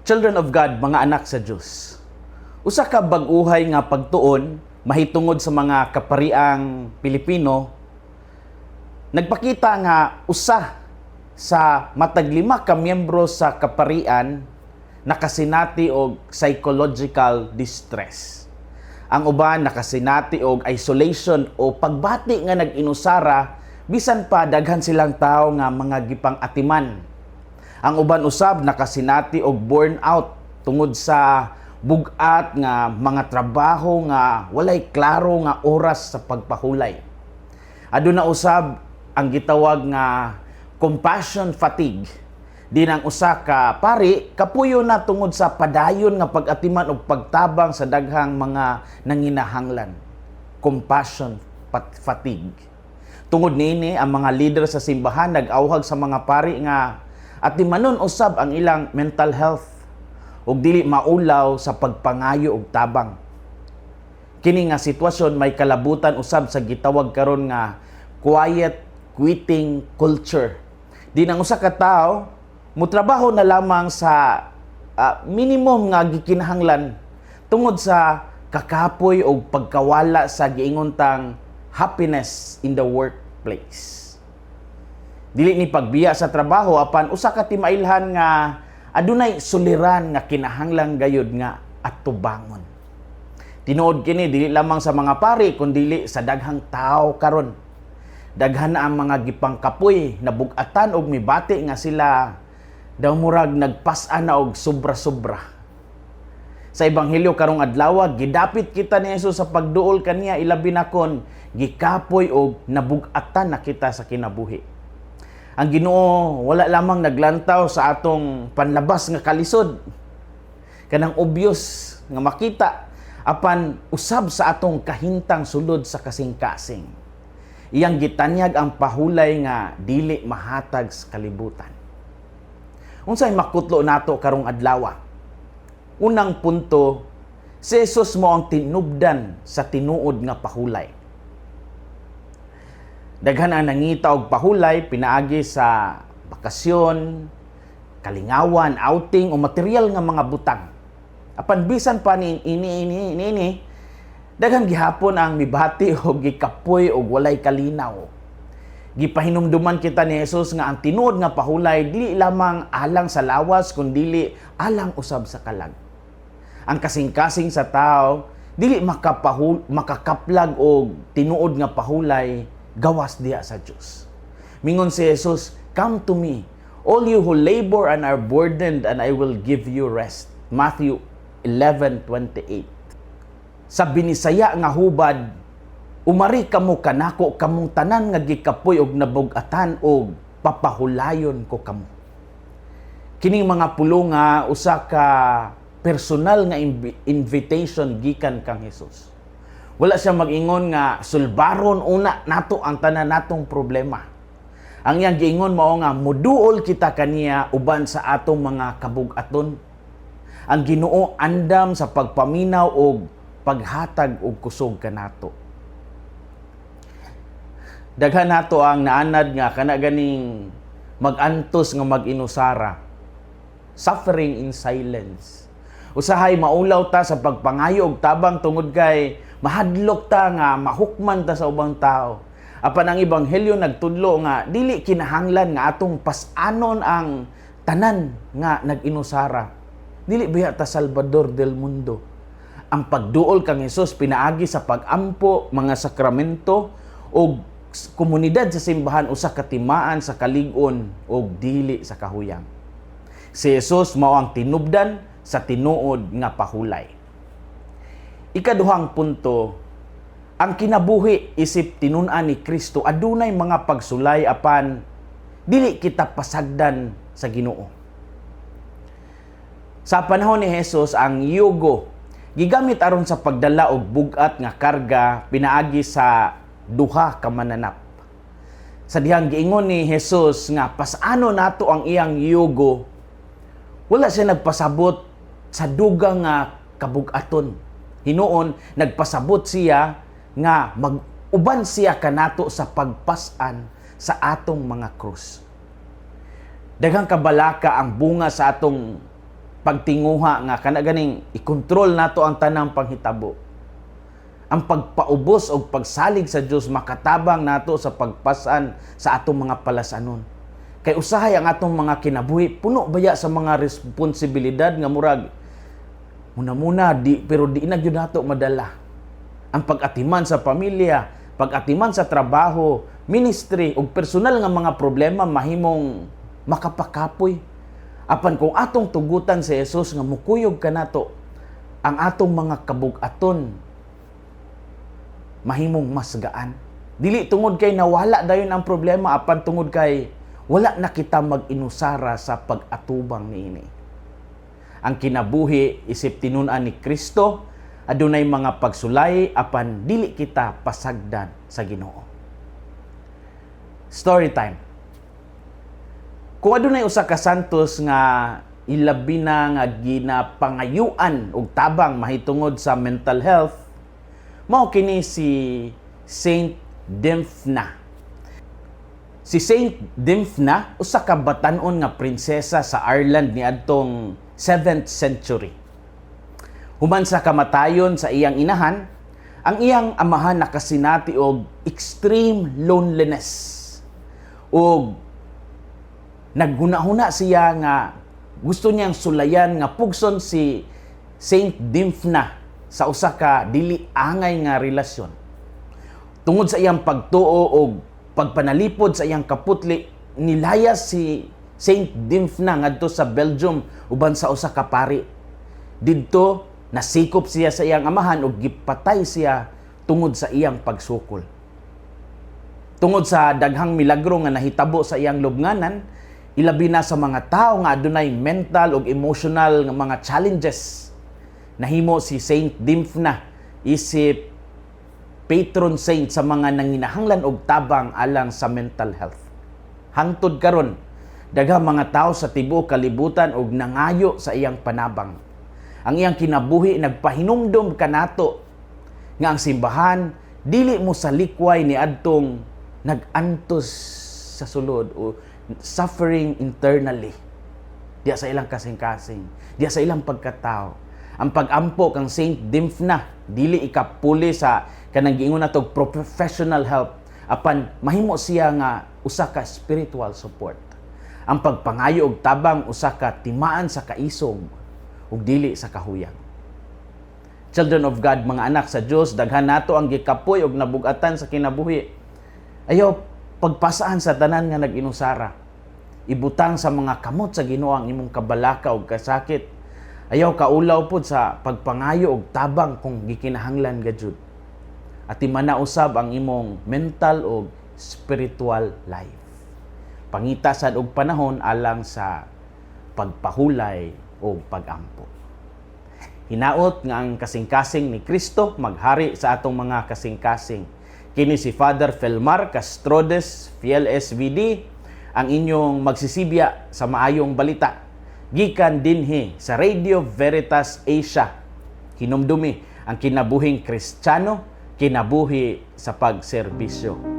Children of God, mga anak sa Dios. Usa ka bag-uhay nga pagtuon mahitungod sa mga kapariang Pilipino nagpakita nga usa sa matag lima ka miyembro sa kaparian nakasinati og psychological distress. Ang uban nakasinati og isolation o pagbati nga nag-inusara bisan pa daghan silang tao nga mga gipang-atiman. Ang uban usab nakasinati og burnout tungod sa bug-at nga mga trabaho nga walay klaro nga oras sa pagpahulay. Aduna usab ang gitawag nga compassion fatigue. Di nang usa ka pari kapuyo na tungod sa padayon nga pag-atiman og pagtabang sa daghang mga nanginahanglan. Compassion fatigue. Tungod niini, ang mga leader sa simbahan nag-awhag sa mga pari nga atimanon usab ang ilang mental health ug dili maulaw sa pagpangayo og tabang. Kini nga sitwasyon may kalabutan usab sa gitawag karon nga quiet quitting culture. Di nang usa ka tawo motrabaho na lamang sa minimum nga gikinahanglan tungod sa kakapoy o pagkawala sa giingon tang happiness in the workplace. Dili ni pagbiya sa trabaho, apan usa ka timailhan nga adunay suliran nga kinahanglan gayud nga atubangon. Tinuod kini dili lamang sa mga pari kundili sa daghang tao karon. Daghan na ang mga gipangkapoy, nabugatan og mibati nga sila daw murag nagpas-an na og sobra-sobra. Sa ebanghelyo karong adlaw, gidapit kita ni Jesus sa pagduol kaniya, ilabi na kon gikapoy og nabugatan na kita sa kinabuhi. Ang Ginoo wala lamang naglantaw sa atong panlabas nga kalisod, kanang obvious nga makita, apan usab sa atong kahintang sulod sa kasing-kasing. Iyang gitanyag ang pahulay nga dili mahatag sa kalibutan. Unsay makutlo nato karong adlaw? Unang punto, si Jesus mao ang tinubdan sa tinuod nga pahulay. Daghan ang nangita og pahulay pinaagi sa bakasyon, kalingawan, outing o material nga mga butang. Apan bisan pa ni ini ini ini, ini daghan gihapon ang mibati og gikapoy og walay kalinaw. Gipahinumduman kita ni Jesus nga ang tinuod nga pahulay dili lamang alang sa lawas kundili alang usab sa kalag. Ang kasing-kasing sa tao dili makakaplag og tinuod nga pahulay gawas diha sa Dios. Mingon si Jesus, "Come to me, all you who labor and are burdened, and I will give you rest." Matthew 11:28. Sa Binisaya nga hubad, "Umari kamo kanako, kamong tanan nga gikapoy og nabug-atan, og papahulayon ko kamo." Kining mga pulonga usa ka personal nga invitation gikan kang Jesus. Wala siya mag-ingon nga sulbaron una nato ang tanan natong problema. Ang iyang giingon mao nga muduol kita kaniya uban sa atong mga kabug-aton. Ang Ginoo andam sa pagpaminaw og paghatag og kusog kanato. Daghan nato ang naanad nga kana ganing mag-antos nga mag-inusara. Suffering in silence. Usahay maulaw ta sa pagpangayo og tabang tungod kay mahadlok ta nga mahukman ta sa ubang tao. Apan ang ebanghelyo nagtudlo nga dili kinahanglan nga atong pas-anon ang tanan nga nag-inusara. Dili biya ta Salvador del mundo. Ang pagduol kang Hesus pinaagi sa pag-ampo, mga sakramento ug komunidad sa simbahan usa ka timaan sa kalig-on ug dili sa kahuyang. Si Jesus mao ang tinubdan sa tinuod nga pahulay. Ikaduhang punto, ang kinabuhi isip tinun-an ni Kristo adunay mga pagsulay apan dili kita pasagdan sa Ginoo. Sa panahon ni Jesus, ang yugo gigamit aron sa pagdala og bug-at nga karga pinaagi sa duha ka mananap. Sa dihang giingon ni Jesus nga pasano nato ang iyang yugo, wala siya nagpasabot sa dugang nga kabug-aton. Hinuon, nagpasabot siya nga mag-uban siya kanato sa pagpas-an sa atong mga krus. Daghang kabalaka ang bunga sa atong Pagtinguha nga kana ganing i-control nato ang tanang panghitabo. Ang pagpaubos o pagsalig sa Dios makatabang nato sa pagpasan sa atong mga palasanon. Kay usahay ang atong mga kinabuhi puno baya sa mga responsibilidad nga murag muna-muna di, pero di na gyud nato madala. Ang pag-atiman sa pamilya, pag-atiman sa trabaho, ministry ug personal nga mga problema mahimong makapakapoy. Apan kung atong tugutan sa Jesus nga mukuyog kanato, ang atong mga kabug-aton mahimong mas gaan. Dili tungod kay nawala dayon ang problema, apan tungod kay wala na kita mag-inusara sa pag-atubang niini. Ang kinabuhi isip tinun-an ni Kristo adunay mga pagsulay, apan dili kita pasagdan sa Ginoo. Story time. Kung adunay usa ka santos nga ilabi na nga ginapangayuan og tabang mahitungod sa mental health, mao kini si Saint Dymphna. Si Saint Dymphna, usa ka batan-on nga prinsesa sa Ireland niadtong 7th century. Human sa kamatayon sa iyang inahan, ang iyang amahan nakasinati og extreme loneliness. Og naghuna-huna siya nga gusto niyang sulayan nga pugson si Saint Dymphna sa usa ka dili angay nga relasyon. Tungod sa iyang pagtuo og pagpanalipod sa iyang kaputli, nilayas si Saint Dymphna ngadto sa Belgium uban sa usa ka pari. Didto nasikop siya sa iyang amahan ug gipatay siya tungod sa iyang pagsukol. Tungod sa daghang milagro nga nahitabo sa iyang lubnganan, ilabi na sa mga tao nga adunay mental ug emotional nga mga challenges, nahimo si Saint Dymphna isip patron saint sa mga nanginahanglan og tabang alang sa mental health. Hangtod karon, daghang mga tao sa tibuok kalibutan og nangayo sa iyang panabang. Ang iyang kinabuhi nagpahinumdom kanato nga ang simbahan dili mo salikway ni adtong nag-antos sa sulod o suffering internally diya sa ilang kasing-kasing, diya sa ilang pagkatao. Ang pag-ampo kang Saint Dymphna dili ikapuli sa kanang giingon nato professional help, apan mahimo siya nga usa ka spiritual support. Ang pagpangayo og tabang usa ka timaan sa kaisog ug dili sa kahuyang. Children of God, mga anak sa Dios, daghan nato ang gikapoy og nabugatan sa kinabuhi. Ayaw pagpasaan sa tanan nga nag-inusara. Ibutang sa mga kamot sa Ginoo ang imong kabalaka ug kasakit. Ayaw kaulaw pod sa pagpangayo og tabang kung gikinahanglan gajud. Atimana usab ang imong mental ug spiritual life. Pangita sad og panahon alang sa pagpahulay o pagampo. Hinaot nga ang kasing-kasing ni Kristo maghari sa atong mga kasing-kasing. Kini si Father Felmar Castrodes, Fiel SVD, ang inyong magsisibya sa maayong balita. Gikan dinhi sa Radio Veritas Asia. Hinumdumi ang kinabuhing Kristiyano, kinabuhi sa pagserbisyo.